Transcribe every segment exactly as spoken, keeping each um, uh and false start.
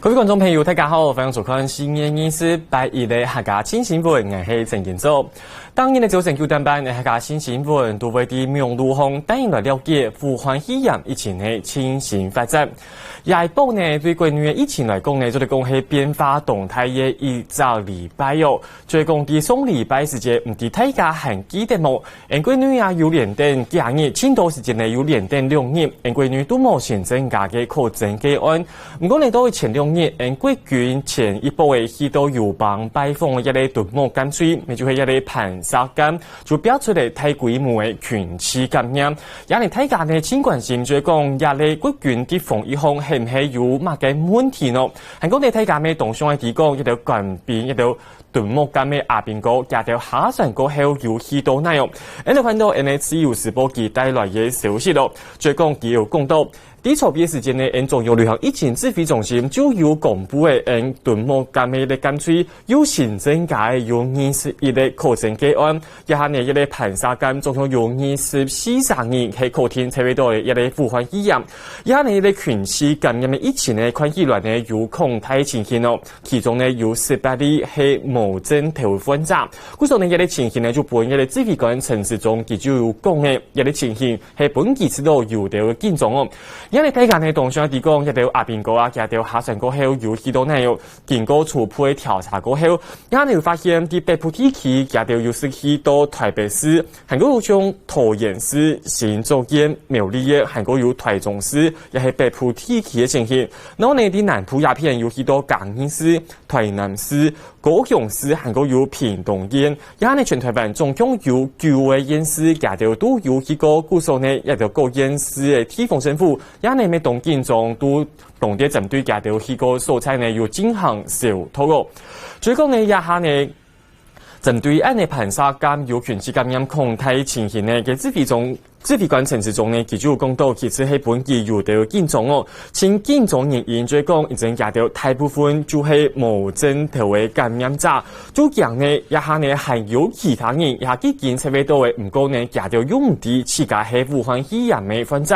各位觀眾朋友，大家好，歡迎收看四月二十八日个客家新新聞，𠊎係陳建州。當日个朝晨九點半个客家新新聞，都會在網路項帶你來了解武漢肺炎疫情个最新發展。這一波呢，對國內个疫情來講呢，做得講係變化當大个一隻禮拜哦。 就係講，在上禮拜時節，毋知大家還記得無？𫣆國內啊有連等幾日，盡多時節呢有連等兩日，𫣆國內都無新增加个確診個案。毋過呢，到前兩日，𫣆國軍前一波个去到友邦拜訪个一個敦睦艦隊，也就係一個盤石艦，就爆出來大規模个群聚感染。也呢，大家呢盡關心，就係講，這個國軍在防疫項係毋係有麼个問題呢？還過呢，大家乜當想愛知講，一條官兵，一條 敦睦艦个阿兵哥，佢兜下船過後有去到哪哦？𫣆來看到𫣆个自由時報佢帶來个消息咯，就講佢有講到，在昨晡時間呢，𫣆中央流行疫情指揮中心就有公布个𫣆敦睦艦个艦隊有新增加个有二十一個確診個案，這下呢，一個盤石艦總共有二十四隻人係確定察覺到个一個武漢肺炎，這下呢，一個群聚感染个疫情呢，看起來呢有擴大情形哦。 其中呢有十八例係無症頭患者。故所呢，這個情形呢就分這個指揮官陳時中佢就有講个，這個情形係分佢試著有兜緊張哦。因為大家呢當想知講，這兜阿兵哥啊，佢兜下船過後有去到哪哦？經過初步个調查過後，也呢有發現，在北部地區佢兜有失去到台北市，還過有像桃園市、新竹縣、苗栗縣，還過有台中市，也係北部地區个情形。然後呢，在南部這片有去到嘉義市、 台南市、高雄市，還過有屏東縣，也呢全台灣總共有九個縣市，佢兜都有去過，故所呢，這兜各縣市个地方政府，也呢乜當緊張，都當在針對佢兜去過所在呢，有進行消毒哦。所以講呢，這下呢，針對恁呢盤石艦有群聚感染擴大情形呢，个指揮中 指揮官陳時中呢，佢就講到，其實係分佢有兜緊張哦。盡緊張原因就係講，因為佢兜大部分就係無症頭个感染者，就驚呢，這下呢還有其他人也已經察覺到个，毋過呢，佢兜又毋知自家係武漢肺炎个患者。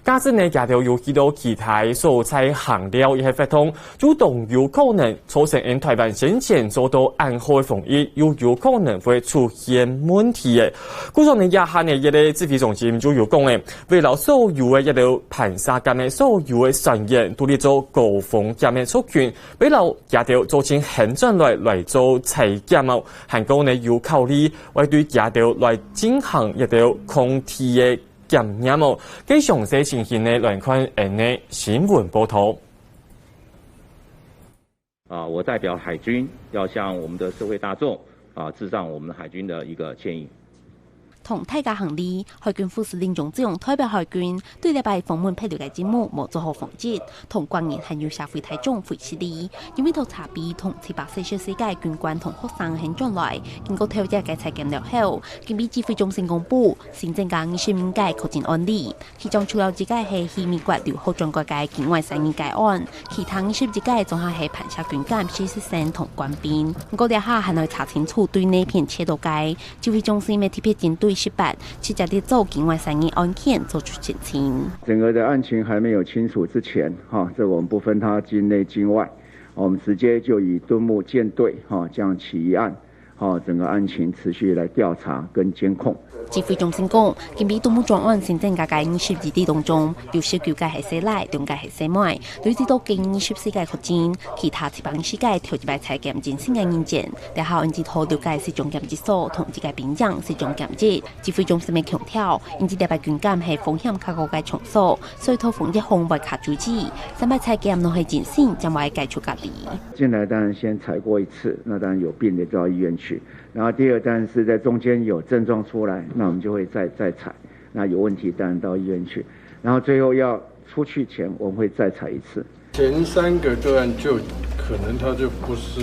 假使呢，佢兜有去到其他所在行尞，也係活動，就當有可能 造成𫣆台灣先前做到恁好个防疫，又有可能會出現問題个。故所呢，這下呢，一個指揮中心就有講个，為了所有个一個盤石艦个所有个船員，都列做高風險个族群，為了佢兜做進行轉來來做採檢哦，還過呢有考慮會對佢兜來進行一個抗體个檢驗哦。該詳細情形呢，來看𫣆个新聞報導。 啊，我代表海军要向我们的社会大众啊，致上我们海军的一个歉意。同大家行禮，海軍副司令鍾志勇代表海軍對這擺訪問別位个節目無做好訪問，同國人還有社會大眾會失禮，因為到茶杯同七百四十四个軍官同學生先轉來，經過頭一个採檢了後，今晡指揮中心公布，新增加二十五个確診案例。 其中除了一个係去美國留學轉國个境外三人个案，其他二十一个總下係盤石軍艦實習生同官兵。毋過這下還愛查清楚對哪片切到个，指揮中心乜特別針對十八、七隻列做境外三人案件做出澄清。整个的案情还没有清楚之前，哈，这我们不分它境内境外，我们直接就以敦睦舰队，哈，这样起一案。 好，整个案情持续来调查跟监控。指揮中心講，今晡敦睦專案新增加个二十二例當中，有十九个係細倈，兩个係細妹，累積到近二十四个確診，其他七百二十个頭一擺採檢陰性个人證，這下安置到六个集中檢疫所同一个兵營集中檢疫。指揮中心个強調，因為這擺軍艦係風險較高个場所，所以到防疫項會較注意，三擺採檢若係陰性，正會解除隔離。进来当然先采过一次，那当然有病的就到医院去。 然后第二，当然是在中间有症状出来，那我们就会再再采，那有问题当然到医院去。然后最后要出去前，我们会再采一次。前三个个案就可能他就不是，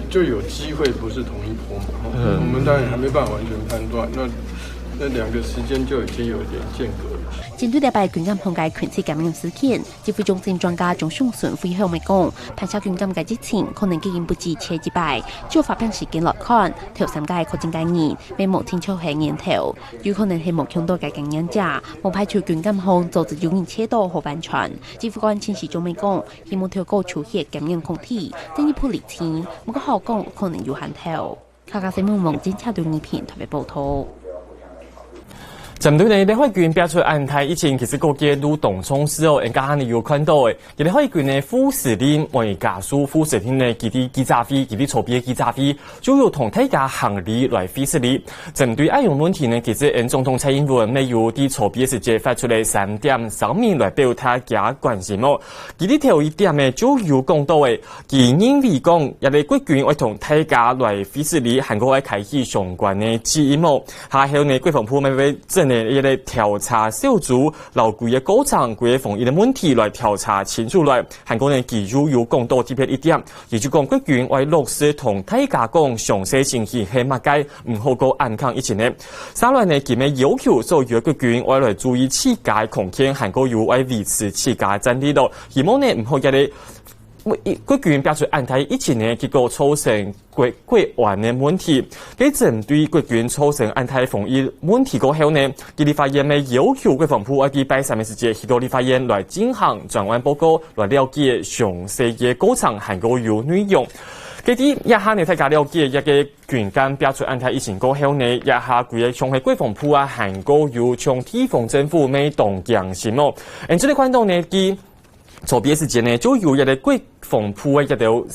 就有机会不是同一波嘛。嗯，我们当然还没办法完全判断。那那兩個時間就已經有一點間隔了。針對這擺軍艦項个群聚感染事件，指揮中心專家張尚存會後乜講，攀涉軍艦个疫情可能已經不止前一擺，照發病時間來看，頭三個確診个人，乜無定著係源頭，有可能係無共到个感染者，無排除軍艦項組織有人揤著好翻船。指揮官陳時中乜講，希望透過抽血感染抗體，進一步釐清，毋過好講可能有限頭。 客家新聞網記者劉義平台北報導。針對呢，這海軍爆出恁大疫情，其實各界都當重視哦。人家還有看到誒，這个海軍呢，副司令，誒，加速副司令呢，佢在記者會，佢在籌備个記者會，就有同大家行禮來會失禮。針對這樣問題呢，其實，嗯，總統蔡英文乜有在籌備个時節發出來三點聲明來表達佢个關心哦。佢在頭一點呢，就有講到誒， 佢認為講，這个國軍愛同大家來會失禮，還過愛開啟相關个質疑無？下後呢，國防部乜會整个一个調查小組，摎歸个過程、歸个防疫个問題來調查清楚來。還過呢，佢又有講到特別一點，佢就講國軍愛落實同大家講詳細情形係麼个，毋好過恁坑一陣呢。續來呢，佢乜要求所有个國軍愛來注意自家个康健，還過有愛維持自家个戰力咯。希望呢，毋好這个 國軍爆出恁大疫情呢，結果造成國，國安个問題。該針對國軍造成恁大防疫問題過後呢，佢立法院乜要求國防部愛在拜三个時節去到立法院來進行專案報告，來了解詳細个過程還過有內容。該在這下呢，大家了解這个軍艦爆出恁大疫情過後呢，這下歸个像係國防部啊，還過有像地方政府乜當驚心哦。嗯，這个看到呢，佢 籌備个時節呢，就有一个國防部个一條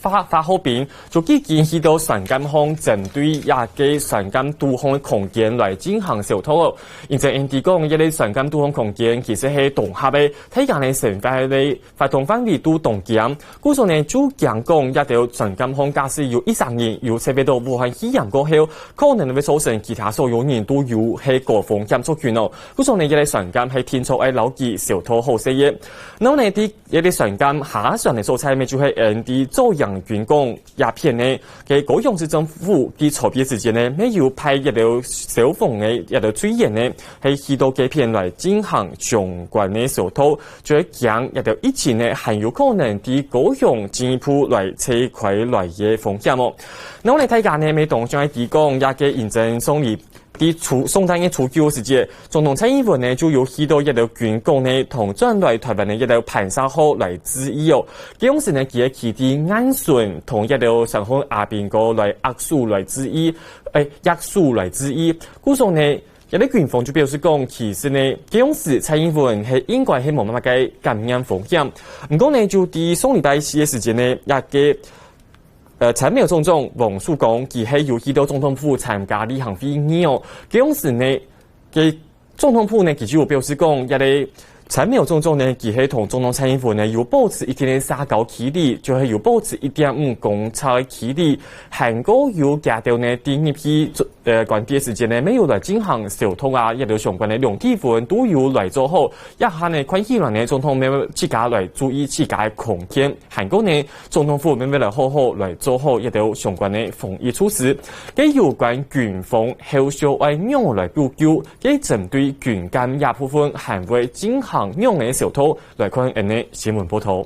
發，發號兵，就已經去到船艦項，針對這个船艦肚項个空間來進行搜討哦。因此，𫣆知講，這个船艦肚項空間其實係當狹个，大家呢生活个活動範圍都當驚。故所呢，就驚講這條船艦項假使有一儕人有接觸到武漢肺炎過後，可能會造成其他所有人都有係高風險族群哦。 故所呢，這个船艦係定著愛摎佢搜討好勢个。然後呢，在這个船艦下船个所在，乜就係𫣆知左營軍港這片呢，个高雄市政府在籌備个時節呢，乜有派一條消防个一條隊員呢，係去到該片來進行相關个搜討，就係驚一條疫情呢，還有可能在高雄進一步來吹開來个風險哦。然後呢，大家呢，乜當想愛知講，這个行政送禮 在初，宋代个初九个時節，總統蔡英文呢，就有去到一條軍港呢，同轉來台灣个一條盤沙號來致意哦。該央時呢，佢个旗在岸脣，同一條船號阿兵哥來握手來致意，誒，握手來致意。故所呢，一个軍方就表示講，其實呢，該央時蔡英文係應該係無麼个感染風險。毋過呢，就在上禮拜四个時節呢，一个 呃，參謀總長王叔光，佢係有去到總統府參加例行會議哦。該央時呢，个總統府呢，其實有表示講，這个參謀總長呢，佢係同總統蔡英文呢，有保持一定个社交距離，就係有保持一點五公尺个距離，還過有加到呢，在入去，呃，官邸个時間呢，乜有來進行消毒啊，這兜相關个量體溫都有來做好。這下呢，看起來呢，總統乜自家來注意自家个空間，還過呢， 總統府乜會來好好來做好一兜相關个防疫措施。該有關軍方後續愛仰來補救，該針對軍艦這部分還會進行仰个消毒，來看𫣆个新聞報導。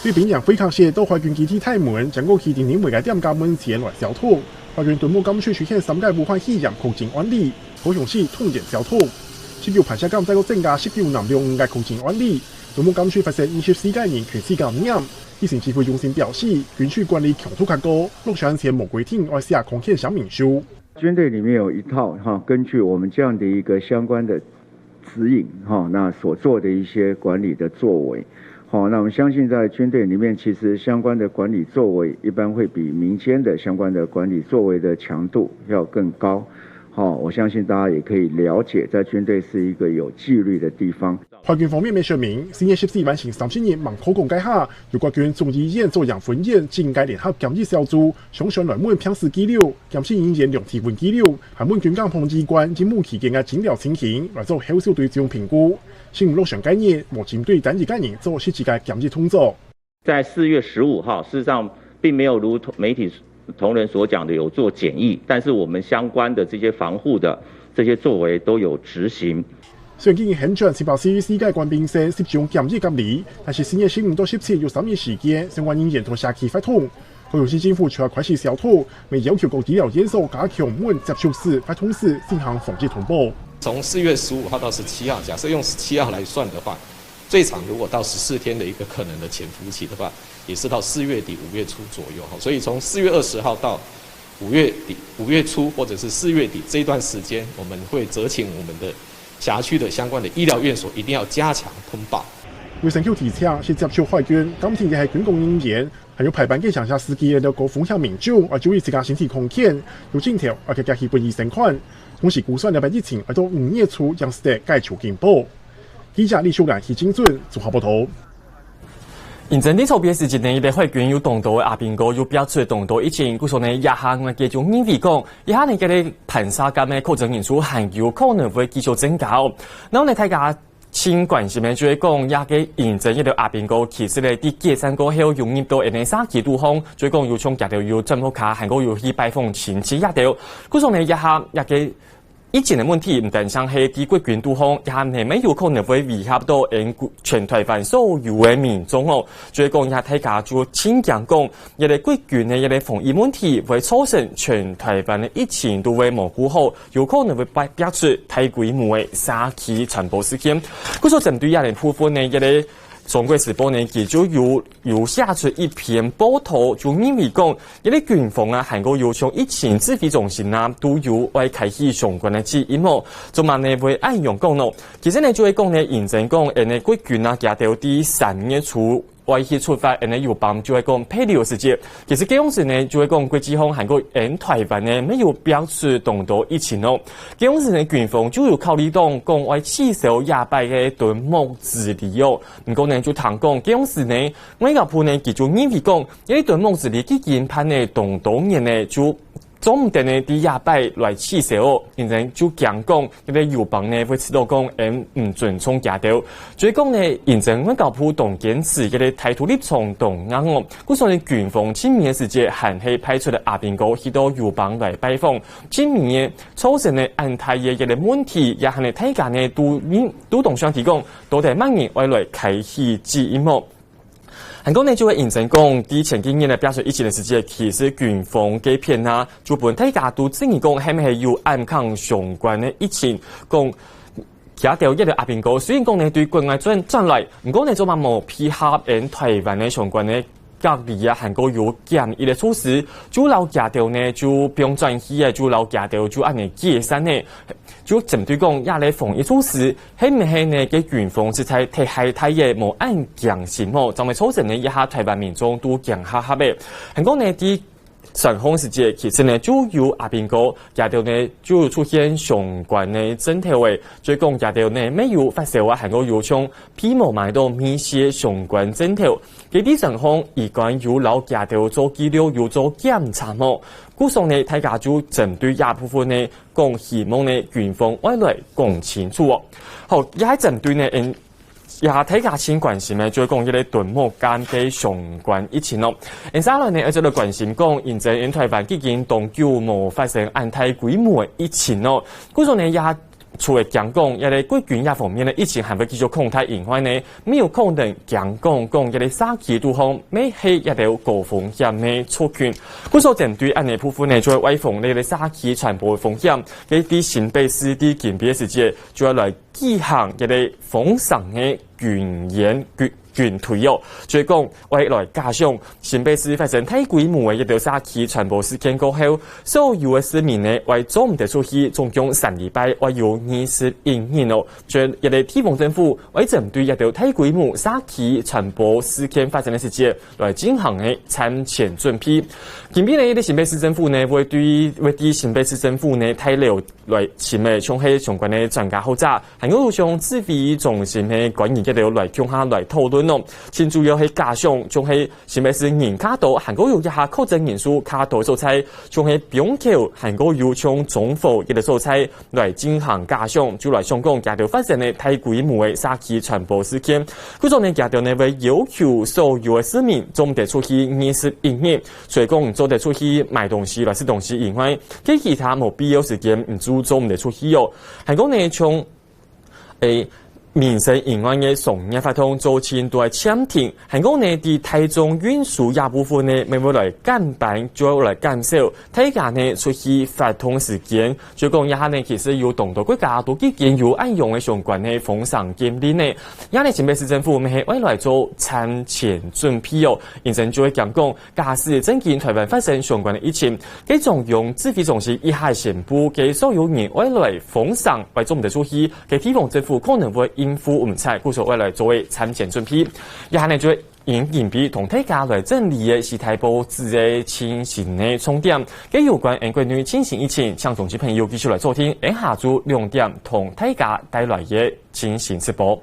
對兵營飛客社到海軍基地大門，經過既定認為个點甲門前來消毒。海軍敦睦艦隊出現三个武漢肺炎確診案例，高雄市重點消毒。十九盤石港再過增加十九男兩女个確診案例， 敦睦艦隊發生二十四个人群聚感染，地政指揮中心表示，軍隊管理強度較高，落船前無規定愛寫康健聲明書。軍隊裡面有一套哈，根據我們這樣的一個相關的指引哈，那所做的一些管理的作為，好，那我們相信在軍隊裡面，其實相關的管理作為一般會比民間的相關的管理作為的強度要更高。好，我相信大家也可以了解，在軍隊是一個有紀律的地方。 海軍方面乜說明，四月十四完成三十日吂靠港該下，由國軍眾議院左營分院警戒聯合檢疫小組上船來問病史記錄、檢疫人員量體溫記錄，還問軍艦旁醫官任務期間个診療情形，來做後續追蹤評估。承蒙落船該日，無針對單一個人做實際个檢疫動作。在四月十五號，事實上並沒有如同媒體同仁所讲的有做检疫，但是我们相关的这些防护的这些作为都有执行。虽然已经掀轉新北市世界冠病性集中檢疫隔離，但是新月十五到十七有三日時間，相關人員同社區活動。高雄市政府除了開始消毒，也要求各醫療院所加強問接觸史、活動史進行防疫通報。从四月十五号到十七号，假设用十七号来算的话，最长如果到十四天的一个可能的潜伏期的话，也是到四月底五月初左右哈。所以从四月二十号到五月底、五月初或者是四月底这一段时间，我们会责请我们的辖区的相关的医疗院所一定要加强通报。卫生局提醒，是接觸海軍、艦艇也係軍工人員，還有排班个上下司機个高風險民眾，愛注意自家身體康健，有症頭愛趕緊去分醫生看。同時估算這擺疫情愛到五月初正式个解除警報。記者李秀蘭、徐金俊綜合報導。 因為在初八時節呢，一個海軍有當多个阿兵哥有爆出當多疫情，故所呢，這下𠊎个就認為講，這下呢，這個盤沙監个確診人數還有可能會繼續增加哦。然後呢，大家盡關心个就係講，這個因為一個阿兵哥其實呢，在解散過後有入到𠊎个社區肚項，就係講有像佢兜有轉屋下，還過有去拜訪親戚這兜。故所呢，這下這個 疫情个問題，毋單淨係在國軍肚項，也還係有可能會威脅到𠊎全台灣所有个民眾哦。所以講，也大家就盡驚講，這個國軍个這個防疫問題會造成全台灣个疫情都會無顧好，有可能會爆，爆出大規模个社區傳播事件。故所針對這個部分呢，這個中國時報呢，佢就有，有寫出一篇報導，就認為講， 這個軍方啊，還過有像疫情指揮中心啊，都有愛開始相關个指引哦。做麼个會恁樣講呢？其實呢，就係講呢，因為講，𠊎个國軍啊，佢兜在三月初愛去出發，𠊎个友邦就係講配流个時節。其實該央時呢，就係講國際上還過𠊎台灣呢，也有爆出當多疫情哦。該央時呢，軍方就有考慮到講愛取消這擺个敦睦之旅哦。 毋過呢，就聽講，該央時呢，外交部呢，佢就認為講，這個敦睦之旅已經辦了當多年呢，就做毋得呢，在這擺來取消哦。因為就驚講，這個友邦呢，會知道講，𠊎毋尊重佢兜。所以講呢，因為外交部當堅持，這個態度立場當硬哦。故所呢，軍方盡尾个時節，還係派出了阿兵哥去到友邦來拜訪。盡尾个造成呢，恁大个這個問題，也還係大家呢，都，都當想提講， 到底麼人愛來開始指引無？還過呢，就係因為講，在前幾日呢，爆出疫情个時節，其實軍方該片啊，就分大家都質疑講，係毋係有暗崁相關个疫情，講佢兜這個阿兵哥，雖然講呢，對國外轉，轉來，毋過呢，做麼無配合𠊎台灣个相關个隔離啊，還過有檢疫个措施，就摎佢兜呢，就放轉去啊，就摎佢兜就恁樣解散呢。 就針對講這個防疫措施，係毋係呢，該軍方實在忒害大个，無恁驚心吼，正會造成呢，這下台灣民眾都驚嚇嚇个。還過呢，在選舉時節，其實呢，就有阿兵哥，佢兜呢，就有出現相關个症頭个，所以講佢兜呢，也有發燒啊，還過有像鼻毛嘛，都有一息相關症頭。該在選舉，佢敢有摎佢兜做記錄，有做檢查無？故所呢，大家就針對這部分呢， 講希望呢，軍方愛來講清楚哦。好，這係針對呢，嗯，這大家盡關心个，就係講這個敦睦監个相關疫情哦。接下來呢，愛再來關心講，因為𠊎台灣已經當久無發生恁大規模个疫情哦。故所呢，這除了驚講，這個國軍這方面个疫情還會繼續擴大以外呢， 也有可能驚講，講這個社區肚項乜係一兜高風險个族群。故所針對恁樣部分呢，就會預防這個社區傳播風險。該在新北市在今晡日个時節，就愛來舉行這個封城个軍演、軍，軍隊哦。所以講，愛來加上新北市發生大規模个一兜社區傳播事件過後，所有个市民呢，愛做毋得出去，總共三禮拜，愛有二十一日哦。 所以這個地方政府會針對這兜大規模社區傳播事件發生个時節，來進行个產前準備。今晡日呢，這個新北市政府呢，會對，會對新北市政府呢，大樓來尋个像係相關个專家學者，還有像指揮中心个官員，佢兜來共下來討論。喏，盡主要係家鄉，像係新北市人較多，還過有一下確診人數較多所在，像係板橋，還過有像中和一個所在來進行家鄉，就來想講佢兜發生个大規模个社區傳播事件。故所呢，佢兜呢會要求所有个市民做毋得出去二十一日，所以講做得出去買東西來食東西以外，該其他無必要時間毋就做毋得出去哦。還過呢，像 誒，民生以外个商業活動做盡都愛暫停。還過呢，在大眾運輸這部分呢，乜會來減班，就會來減少。大家呢出去活動時間，就講這下呢，其實有當多國家都已經有恁樣个相關个封城禁令呢。這呢，新北市政府乜係愛來做產前準備哦，因此就會講講 假使正經台灣發生相關个疫情，該中央指揮中心一下宣布，該所有人愛來封城，愛做毋得出去，該地方政府可能會應付毋出，故所愛來做个產前準備。這下呢就會用影片同大家來整理个四大報紙个情形个重點。該有關恩國內進行疫情，請眾親朋友繼續來收聽，下晝兩點同大家帶來个情形直播。